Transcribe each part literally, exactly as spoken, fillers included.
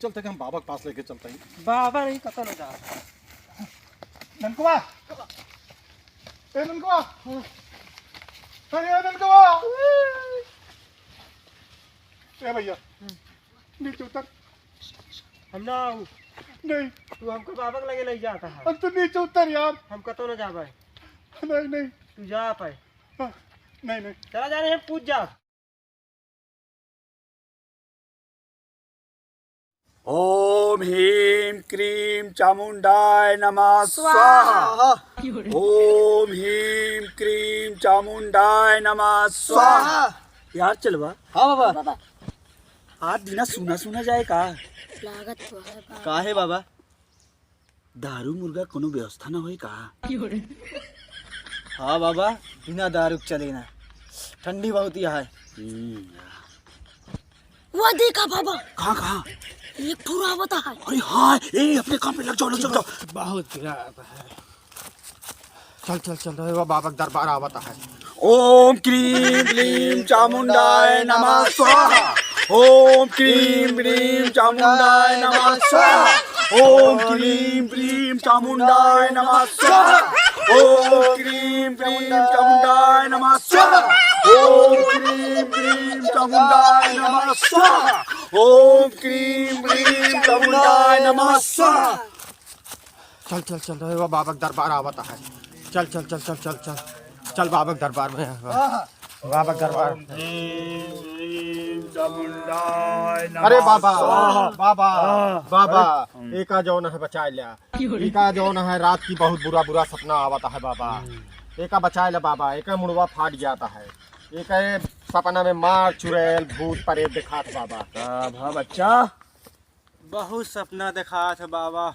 चलते कि हम बाबा के पास लेके चलते हैं। बाबा नहीं, कतौ न जा। ननकवा, ए ननकवा, अरे ए ननकवा, ए भैया, नीचे उतर। हम ना आऊ। नहीं। तू हमको बाबा के लगे ले जाता है। अब तू नीचे उतर यार। हम कतौ न जाबे। नहीं, नहीं। तू जा पाए। हाँ, नहीं, नहीं। चला जा रहे हैं, पूछ जा। ओम ह्रीं क्रीं चामुंडाय नमः स्वाहा। स्वाहा। ओम ह्रीं क्रीं चामुंडाय नमः स्वाहा। स्वाहा। यार चलवा। हाँ बाबा। बाबा। आज दिना सुना सुना जाए का? लागत तो है बाबा। काहे बाबा? दारू मुर्गा कोनो व्यवस्था न होई का? हाँ बाबा, बिना दारू के चले ना। ठंडी बहुत यहाँ है। हम्म। वो देखा बाबा। कहाँ, कहाँ? एक ठुरा आवत है। अरे हाँ, ए, अपने काम पे लग जाओ, लग जाओ, लग जाओ। बहुत गिरा आता है। चल, चल, चल, रे बाबा के दरबार आवत है। ओम क्रीं क्लीं चामुंडाय नमः स्वाहा। ओम क्रीं क्लीं चामुंडाय नमः स्वाहा। ओम क्रीं क्लीं चामुंडाय नमः स्वाहा। ओम क्रीं क्लीं चामुंडाय नमः स्वाहा। ओम क्रीं क्लीं चामुंडाय नमः स्वाहा। ओम क्रीं क्लीं चामुंडाय नमः स्वाहा। चल, चल, चल, रे बाबा के दरबार आवत है। चल, चल, चल, चल, चल, चल। चल बाबा के दरबार में। बाबा के दरबार। अरे बाबा, बाबा, बाबा, एका जौन है बचाए ल्या। एका जौन है रात की बहुत बुरा बुरा सपना आवत है बाबा। एका बचाए ल्या बाबा, एका मुड़वा फाट जाता है। एका सपना में मार चुड़ैल भूत प्रेत दिखात बाबा। का भा बच्चा? बहुत सपना देखात है बाबा,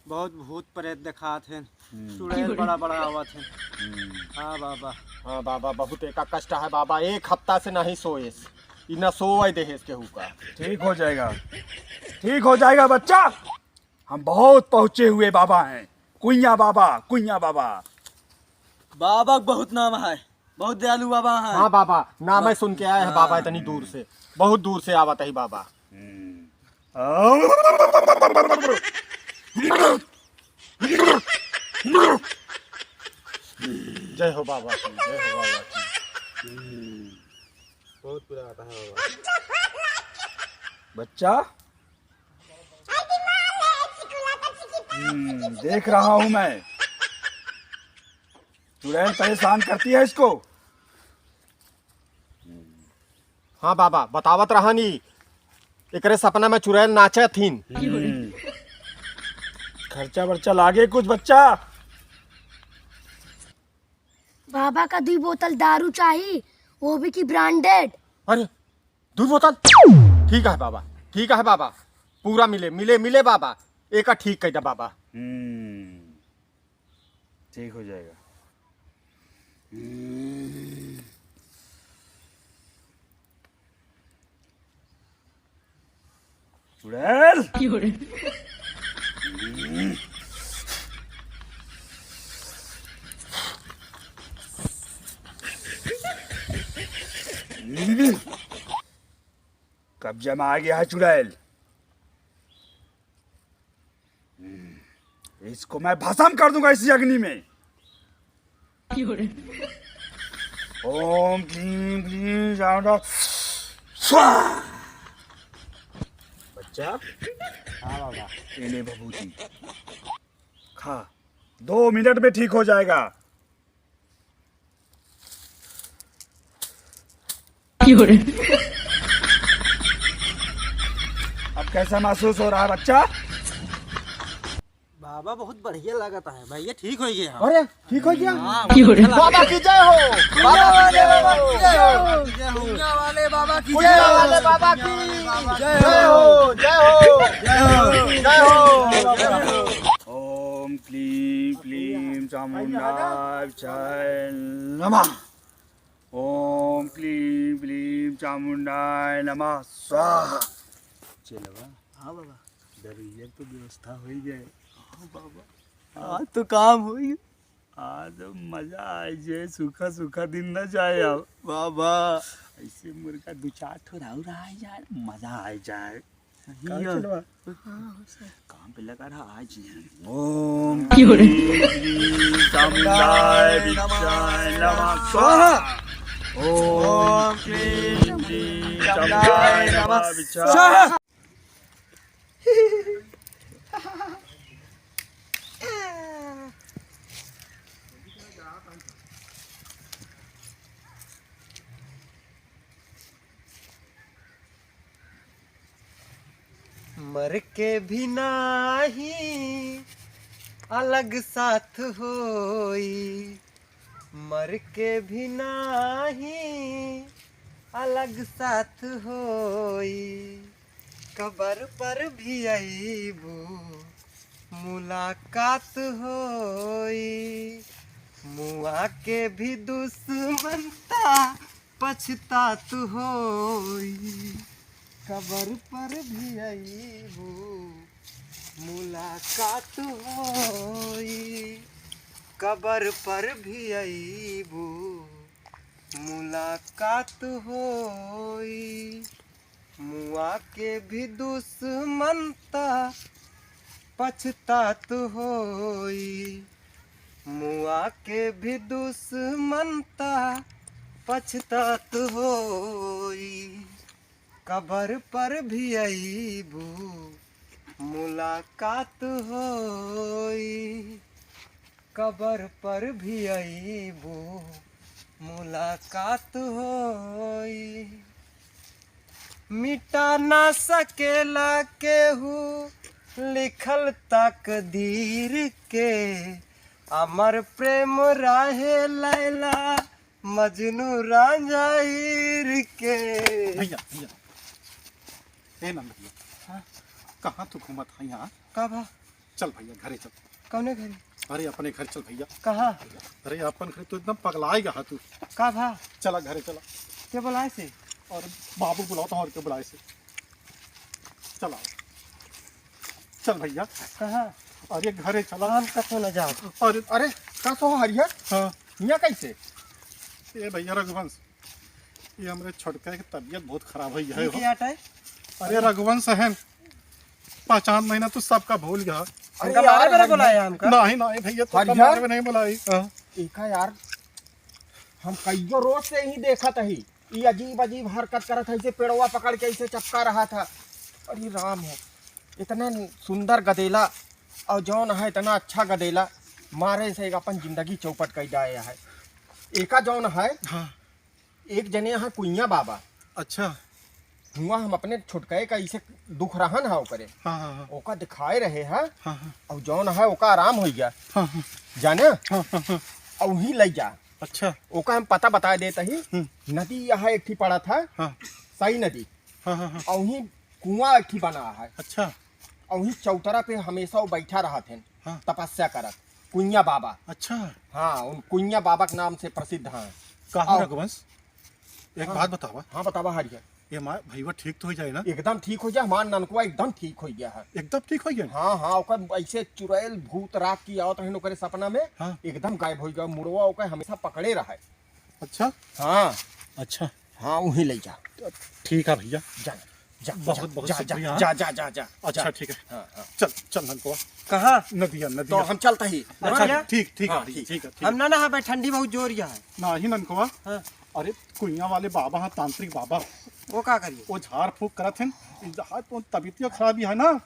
बहुत भूत प्रेत देखात है, हम्म। चुड़ैल बड़ा बड़ा आवत है। हम्म। हाँ बाबा। हाँ बाबा, बहुत एका कष्ट है बाबा, एक हफ्ता से नहीं सोएस, ई ना सोए देहेस केहू का। ठीक हो जाएगा, ठीक हो जाएगा बच्चा, हम बहुत पहुँचे हुए बाबा हैं, कुइया बाबा, कुइया बाबा। बाबा के बहुत नाम है, बहुत दयालु बाबा हैं। हाँ बाबा, नाम है सुन के आए हैं बाबा, हाँ। इतनी दूर से, बहुत दूर से आवत है बाबा। हम्म। जय हो बाबा की, जय हो बाबा की। बहुत बुरा आता है बाबा। बच्चा, हम्म, देख रहा हूँ मैं, चुड़ैल परेशान करती है इसको। हाँ बाबा, बतावत रहनी, एकरे सपना में चुड़ैल नाचत हिन। हम्म। खर्चा वर्चा लागे कुछ बच्चा? बाबा का दुई बोतल दारू चाही, वो भी की branded। अरे, दुई बोतल? ठीक है बाबा, ठीक है बाबा, पूरा मिले, मिले, मिले बाबा, एका ठीक कह दे बाबा। हम्म, ठीक हो जाएगा। हम्म। चुड़ैल। कब्जा में आ गया है चुड़ैल। हम्म, इसको मैं भस्म कर दूंगा इसी अग्नि में। ओम क्लीं क्लीं चामुंडा स्वाहा। बच्चा। हाँ बाबा। ये ले भभूति। खा, दो मिनट में ठीक हो जाएगा। अब कैसा महसूस हो रहा है बच्चा? बाबा बहुत बढ़िया लागत है भैया, ठीक हो गया। अरे ठीक हो गया। हाँ, बाबा की जय हो, बाबा की जय हो, कुइया वाले बाबा की जय हो, जय हो, जय हो, जय हो। ओम क्लीं क्लीं चामुंडाय नमः। ओम क्लीं क्लीं चामुंडाय नमः स्वाहा। चलवा। हाँ बाबा। दरुइया के तो व्यवस्था हो ही गए। हाँ बाबा। आज तो काम हो ही। आज मजा आ जाए, सूखा सूखा दिन ना जाए अब। बाबा। ऐसे मुर्गा दो चार ठो और आ जाए, मजा आ जाए। हिया। काम पे लगा रहा आज। ओम क्यों रे? क्लीं क्लीं चामुंडाय विच्चाय नमः स्वाहा। ओम क्लीं क्लीं चामुंडाय नमः विच्चाय। स्वाहा। मर के भी नाही अलग साथ होई, मर के भी नाही अलग साथ होई, कबर पर भी अइबू मुलाकात होई, मुआ के भी दुश्मन ता पछतात होई, कबर पर भी अइबू मुलाकात होई, कबर पर भी अइबू मुलाकात होई, मुआ के भी दुश्मन ता पछतात होई, मुआ के भी दुश्मन ता पछतात होई, कबर पर भी अइबू मुलाकात होई, कबर पर भी अइबू मुलाकात होई। मिटा ना सकेला केहू लिखल तकदीर के, अमर प्रेम रहे लैला मजनू राजा हीर के। भैया, भैया। ए नंद भैया। हाँ? कहाँ तू घूमत है यहाँ? का भा? चल भैया, घरे चल। कौने घरे? अरे, अपने घर चल भैया। कहाँ? अरे, अपन घर तो एकदम पगलाए गया तू। का भा? चला, घरे चला। के बुलाए से? और बाबू बुलाओ तो और के बुलाए से। चला। चल भैया। कहाँ? अरे, घरे चला। हम कतो न जाओ। अरे, अरे, का तो हरिया? हाँ। हियाँ कैसे? ए भैया रघुवंश, ये हमरे छोटका के तबीयत बहुत खराब होइ गया है। ठीक है, आटा है। अरे रघुवंश है, पहचान नहीं ना, तू सबका भूल गया। अरे हमका यार, मारे में नहीं बुलाया हमका। नहीं, नहीं भैया, तो हरिया? मारे में नहीं बुलाई। हाँ। देखा यार, हम कईयो रोज से ही देखत ही, ई अजीब अजीब हरकत करत है, ऐसे पेड़वा पकड़ के ऐसे चपका रहा था। अरे राम हो, इतना सुंदर गदेला, और जौन है इतना अच्छा गदेला, मारे से एक अपन जिंदगी चौपट कर जाए है। एका जौन है, हाँ। एक जने है कुइया बाबा। अच्छा। हुआ हम अपने छोटकए का इसे दुख रहन है ओकरे। हाँ, हाँ, हाँ। ओका दिखाए रहे है। हाँ, हाँ। और जौन है ओका आराम हो गया। हाँ, हाँ। जाने? हाँ, हाँ, हाँ। और वहीं ले जा। अच्छा। ओका हम पता बता देत ही। हम्म। नदी यहाँ एक ठी पड़त है। हाँ। सई नदी। हाँ, हाँ, हाँ। और वहीं कुआं एक ठी बना है। अच्छा। और वहीं चौतरा पे हमेशा वो बैठा रहत हैं। हाँ। तपस्या करत। कुइया बाबा। अच्छा। हाँ, उन कुइया बाबा के नाम से प्रसिद्ध हैं। कहाँ और रघुवंश? एक हाँ। बात बतावा। हाँ, बतावा हरिया। ये हमार भईवा ठीक तो हो जाए ना? एकदम ठीक हो जाए। हमार ननकुआ एकदम ठीक हो गया है। एकदम ठीक हो गया? हाँ, हाँ, ओकर ऐसे चुड़ैल भूत रात की आवत रहन ओकरे सपना में, हाँ। एकदम गायब हो गया। मुड़वा ओकर हमेशा पकड़े रहे। अच्छा? हाँ। अच्छा। हाँ, वहीं ले जा। ठीक है भैया। जा, जा, बहुत, जा, बहुत जा, जा, शुक्रिया। जा, जा, जा, जा, अच्छा, जा। ठीक है। हाँ, हाँ। चल, चल ननकुआ। कहाँ? नदिया, तो नदिया। हम चलता ही। अच्छा, नदिया? ठीक, ठीक है, हाँ, ठीक, ठीक है, ठीक है। हम ना नहाबे, ठंडी बहुत जोर है। नाही ननकुआ। हाँ। अरे, कुइया वाले बाबा हैं, तांत्रिक बाबा। वो का करिए? वो झाड़ फूँक करत हैं, इजहार तो तबीयत खराब ही है ना।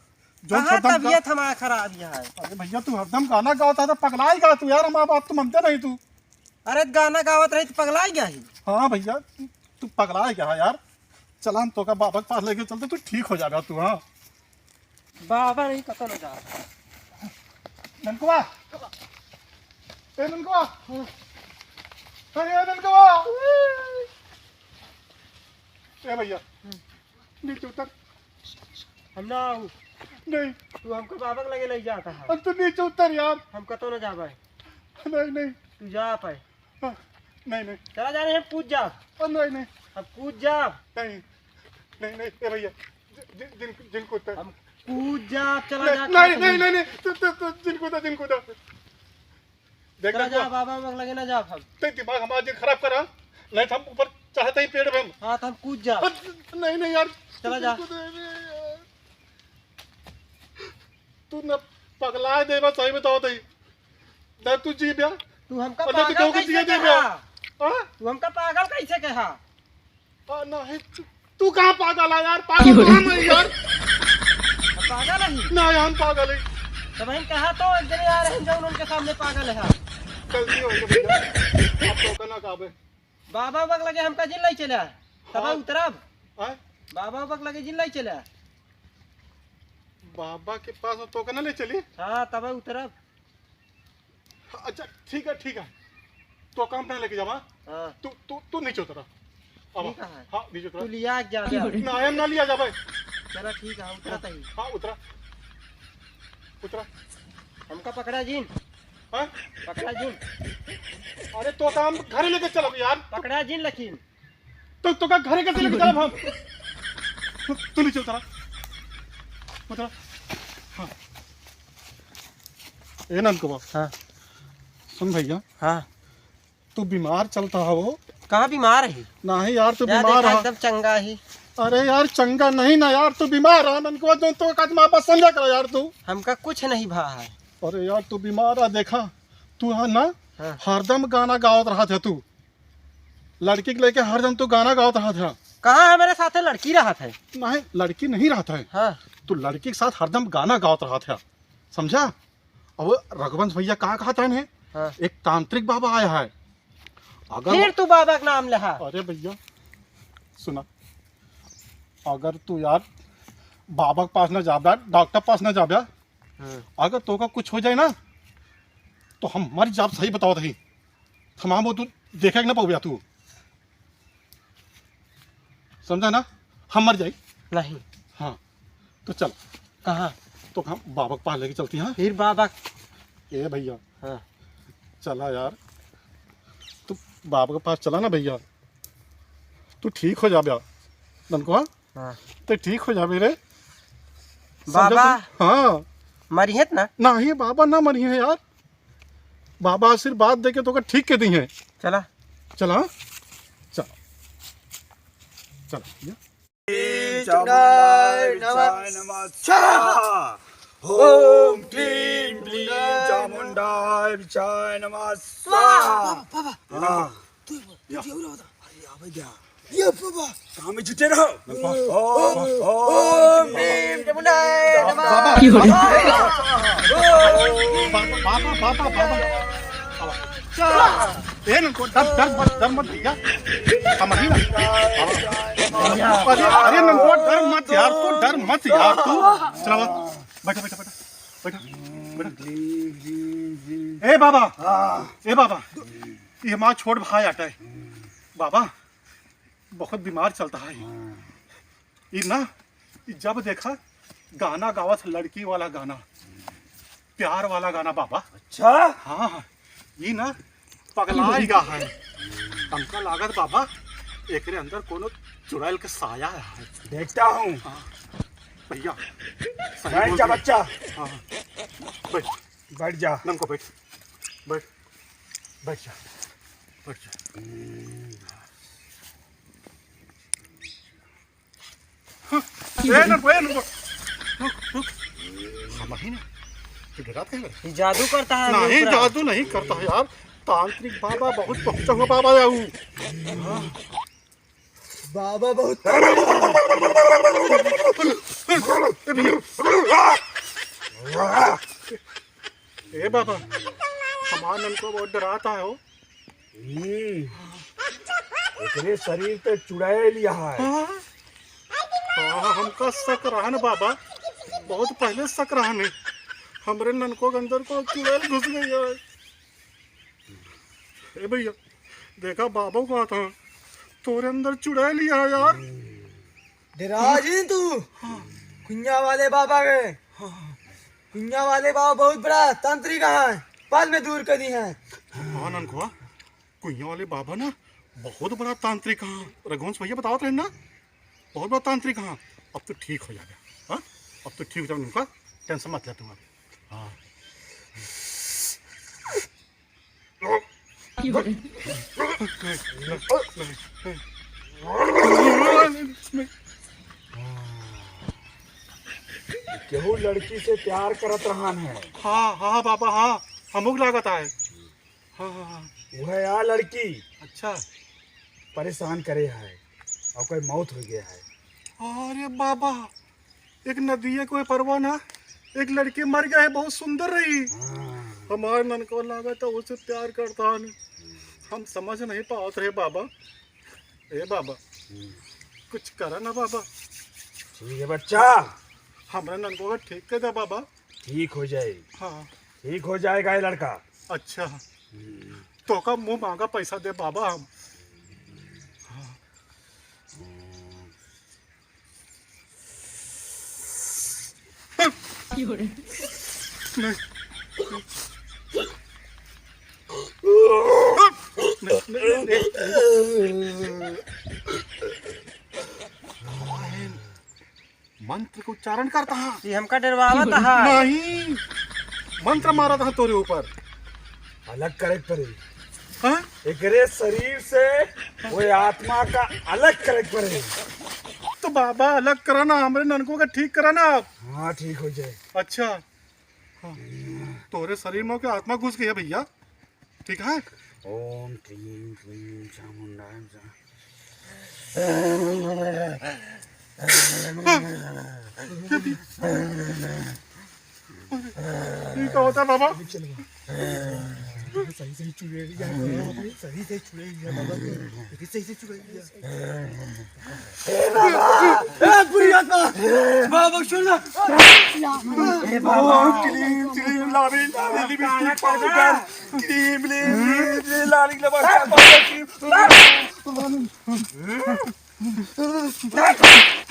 जो कहाँ हरदम गा- तबीयत हमार खराब ही है? अरे भैया, तू हरदम गाना गावत है, तो पगलाई गा तू यार, हमार बात तो मनते नहीं तू। अरे, गाना गावत रही तो पगलाई गया ही। हाँ भैया, तू पगलाई गया है यार। चला, हम तोका बाबा के पास लेके चलते, तू ठीक हो जाएगा तू, हाँ। बाबा नहीं, कतो न जा। ननकुआ, ए ननकुआ, अरे ए ननकुआ, ए भैया, नीचे उतर। हम ना आऊ। नहीं। तू हमको बाबा के लगे ले जाता है। अब तू नीचे उतर यार। हम कतो न जाबे। नहीं, नहीं। तू जा पाए। हाँ, नहीं, नहीं। चला जा, नहीं, हम कूद जा। ओ, नहीं, नहीं। हम कूद जा। नहीं, नहीं, नहीं, ए भैया, जि-, जि-, जिन-, जिनको उतर। हम कूद जा, चला नहीं, जा, नहीं, कूद नहीं, जा। नहीं, नहीं, तू, तू, तू, जिनको उतर, जिनको उतर। देख, चला जा, देखो। बाबा, बाबा लगे ना जा हम। ते दिमाग हमारा जिन खराब करा, नहीं तो हम ऊपर चाहते ही पेड़ में हम। हाँ, तो हम कूद जा। ओ, नहीं, नहीं यार। चला जा। जिनको उतर, नहीं यार। तू न पगलाए देबा, सही बताओ तई। न तू जीब्या। तू हमका अरे, तू पागल केहू के कैसे जिए देब्या? कहा? हाँ? तू हमका पागल कैसे कहा? आ, नहीं, तू, तू कहाँ पागल है यार? पागल तो हम हैं यार। पागल है? नहीं, हम पागल है। तब हम कहा तो एक जने आ रहे हैं, जौन उनके सामने पागल है। गलती हो गई भैया। आप तो कहना का बे? बाबा उबक लगे हमका जिन लाई चला। तब हाँ। उतरब। हाँ? बाबा उबक लगे जिन लाई चला। बाबा के पास तो कहना ले चली। हाँ, तब उतरब। अच्छा, ठीक है, ठीक है। तो काम पे लेके जावा। हाँ। तू, तू, तू नीचे उतरा। अब ठीक है। हाँ, नीचे उतरा। तू लिया के जा, जा। ना, हम ना लिया जा भाई। चला, ठीक है, उतरा तही। हाँ, उतरा। उतरा। हमका पकड़ा जिन। हाँ? पकड़ा जिन। अरे, तो काम घरे लेके चलो यार। पकड़ा जिन लेकिन। तो, तो का घरे कैसे लेके चलब हम? तू, तू नीचे उतरा। उतरा। हाँ। ए ननकवा। हाँ। सुन भैया। हाँ। तू बीमार चलता है वो। कहाँ बीमार है? नहीं यार, तू या बीमार देखा, है। एकदम चंगा है। अरे यार, चंगा नहीं ना यार, तू बीमार है। ननकवा, जो तो का दिमाग बस समझा कर यार तू। हमका कुछ नहीं भा है। अरे यार, तू बीमार है, देखा। तू है ना, हाँ। हरदम गाना गावत रहत है तू। लड़की के लेके हरदम तू गाना गावत रहत है। कहाँ हमारे साथे लड़की रहत है? नहीं, लड़की नहीं रहत है। हाँ। तू लड़की के साथ हरदम गाना गावत रहत है, समझा? अब रघुवंश भैया का कहत है ने? हाँ। एक तांत्रिक बाबा आया है। अगर फिर वो तू बाबा का नाम लेहा। अरे भैया, सुना, अगर तू यार बाबा के पास ना जाब्या, डॉक्टर पास ना जाब्या, हाँ। अगर तोका कुछ हो जाए ना, तो हम मर जाब, सही बताओ तही। थमाम वो तू देखे के ना पउब्या तू। समझा ना? हम मर जाई। नहीं। हाँ। तो चल। कहाँ? तो हम बाबा के पास लेके चलती हैं। फिर बाबा? ए भैया। हाँ। चला यार। तू बाबा के पास चला ना भैया। तू ठीक हो जाब्या। ननकवा? हाँ। ते ठीक हो जाबे रे। समझा बाबा तू? हाँ। मरिहेत ना? नहीं, बाबा ना मरिहे यार। बाबा आशीर्वाद देके तोका ठीक के दिहे। चला। चला, हाँ? चल। चल, भैया। चामुंडाय नमः स्वाहा। ओम क्लीं क्लीं चामुंडाय नमः स्वाहा। बाबा, बाबा, हाँ। तू, तू या। ये हो रहा था। अरे, आवे क्या? ये बाबा। काम में जुटे रहो। ओम, ओम, ओम, भीम जमुनाय नमः। बाबा। बाबा, बाबा, बाबा, बाबा। ए, ननको, डर, डर मत, डर मत भैया। हम ही ना। अरे, अरे, ननको, डर मत यार, तू डर मत यार, तू। चला, बैठा, बैठा, बैठा, बैठा, बैठा। ए बाबा, हाँ। ए बाबा, ये हमारा छोट भाई आटा है। बाबा, बहुत बीमार चलता है। हाँ। ई ना, ई जब देखा गाना गावत है, लड़की वाला गाना, प्यार वाला गाना बाबा। अच्छा? हाँ, ई ना पगलाई गा है। हमका लागत बाबा, एकरे अंदर कोनो चुड़ैल के साया है। देखता हूँ। हाँ, भैया, सही बैठ बोल जा रहे। बच्चा। हाँ, हाँ। बैठ। बैठ जा। ननको बैठ, बैठ, बैठ जा, बैठ जा। ए, ननको, ए, ननको। रुक, रुक। हम ही ना। तू डरात काहे है? ये जादू करता है हमरे नहीं, ऊपर। जादू नहीं करता है यार। तांत्रिक बाबा बहुत पहुंचा हुआ बाबा है वो। बाबा बहुत ए बाबा, हमार ननको बहुत डरात है हो। हम्म। एकरे शरीर पे चुड़ैल है। हाँ? हाँ, हमका शक रहन बाबा, बहुत पहले शक रहन है। हमरे ननको के अंदर को चुड़ैल घुस गई है। ए भैया, देखा बाबा कहत है, तोरे अंदर चुड़ैल है यार। डरा जिन तू। हाँ। कुइयाँ वाले बाबा के। हाँ। कुइयाँ वाले बाबा बहुत बड़ा तांत्रिक है, पल में दूर कर दी है। हाँ ननकुआ, कुइयाँ वाले बाबा ना बहुत बड़ा तांत्रिक है। रघुवंश भैया बतावत रहे ना, बहुत बड़ा तांत्रिक है। अब तो ठीक हो जाएगा। हाँ, अब तो ठीक हो जाएगा उनका, tension मत ले तू अब। हाँ। केहू लड़की से प्यार करत रहन है। हाँ, हाँ, बाबा, हाँ, हमहू के लागत आए। हाँ, हाँ, हाँ। वह या लड़की अच्छा। परेशान करे है, ओकर मौत होइ गया है। अरे बाबा, एक नदिया के परवा ना, एक लड़की मर गया है, बहुत सुंदर रही। हाँ। हमार ननको लागत है, उसे प्यार करत है। हम समझ नहीं पावत रहे बाबा। ए बाबा, हम्म। कुछ करा ना बाबा। ठीक है बच्चा। हमरा ननको का ठीक कर दे बाबा। ठीक हो जाए। हाँ। ठीक हो जाएगा ये लड़का। अच्छा। हम्म। तोका मुँह माँगा पैसा दे बाबा हम। हाँ। हम्म। मंत्र के उच्चारण करत हा। ये हमका डरवावत हा। नहीं, मंत्र मारत हा तोरे ऊपर। अलग करे के पड़ी। हाँ? एकरे शरीर से वो आत्मा का अलग करे के पड़ी। तो बाबा अलग करा ना, हमरे ननको का ठीक करा ना आप। हाँ, ठीक हो जाए। अच्छा, हाँ। तोरे शरीर में के आत्मा घुस गई है भैया, ठीक है? ओम क्लीम क्लीम चामुंडाय नमः। ये का होता है बाबा? सही सही चुड़ैल लिया, सही सही चुड़ैल लिया बाबा, सही सही चुड़ैल लिया। ए बाबा, ए बुरी आत्मा, बाबा सुन ना। ए बाबा, क्रीम, क्रीम, लाली, लाली, लिपस्टिक, पाउडर, क्रीम, ले, ले, ले, लाली, लबर, पाउडर, क्रीम।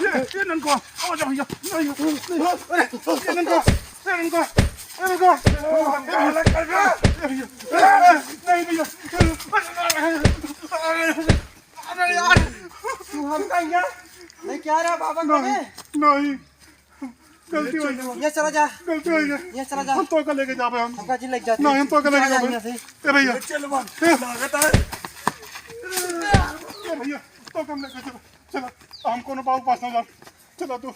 ये, ये ननको, आ जा भैया, नहीं, नहीं, अरे, ये ननको, ये ननको, ये ननको, ये भैया, ये भैया, नहीं भैया, अरे यार, तू हमका यहाँ लेके आ रहा बाबा को नहीं, बे? नहीं, गलती हो गई, ये चला जा, गलती हो गई, ये चला जा। हम तो का लेके जाबे हम। हमका जी लेके जाते। नहीं, हम तो का लेके चला जा जाबे। यहाँ से। ए भैया, चल बाबा, ए। लागत है। ए भैया, तो कम लेके चलो, चलो, हम कोनो बाबू पास ना जाओ, चलो तू।